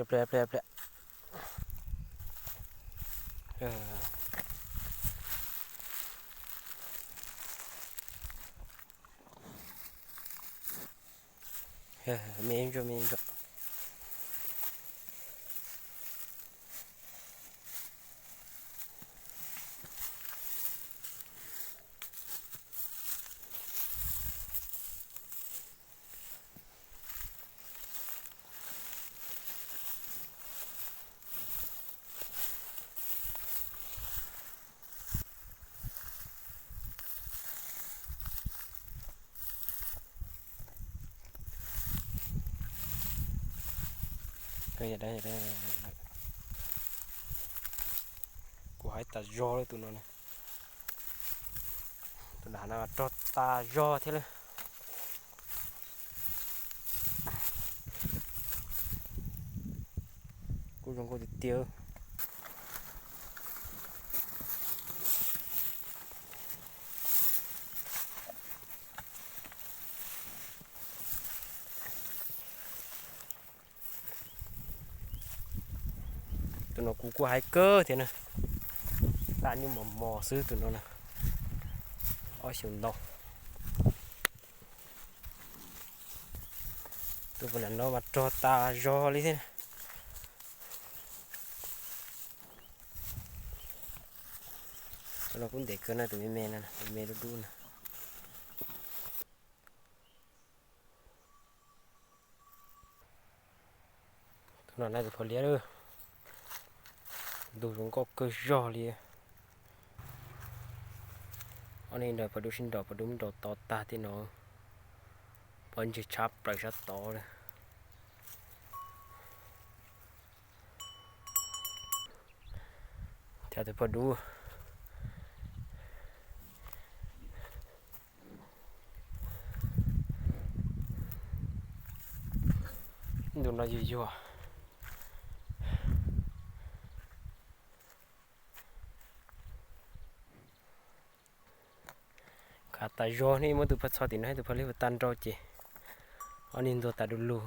Pliag, pliag, pliag. Me ntsuag, me ntsuag. Kuv hais tas zog li tus no, tus dav no rog tas zog thiab li. Kuj zoo nkauj tiag tiag. Tus no kuv kuj hais kawg thiab na, tab nyuj mos mos xwb tus no na, ob xyoos ntau. Tus puag nram no mas rog tas zog li thiab. Tus no kuj ntev kawg na, tus me me no, me me dub dub na. Tus no na tus phom liab, ntug zoo nkauj kawg zog li. Ob niag nrog pog dub sib nraus, pog dub nraus to tag tib no, pog ntseg tshab plaws sab tod li. Cas tus pog dub. Ntu no yuag yuag. Khav tas zog ne, muab tus phaj txho tim no, tus phaj liab puas tag nrau ces ob niag ntuag tas du lug.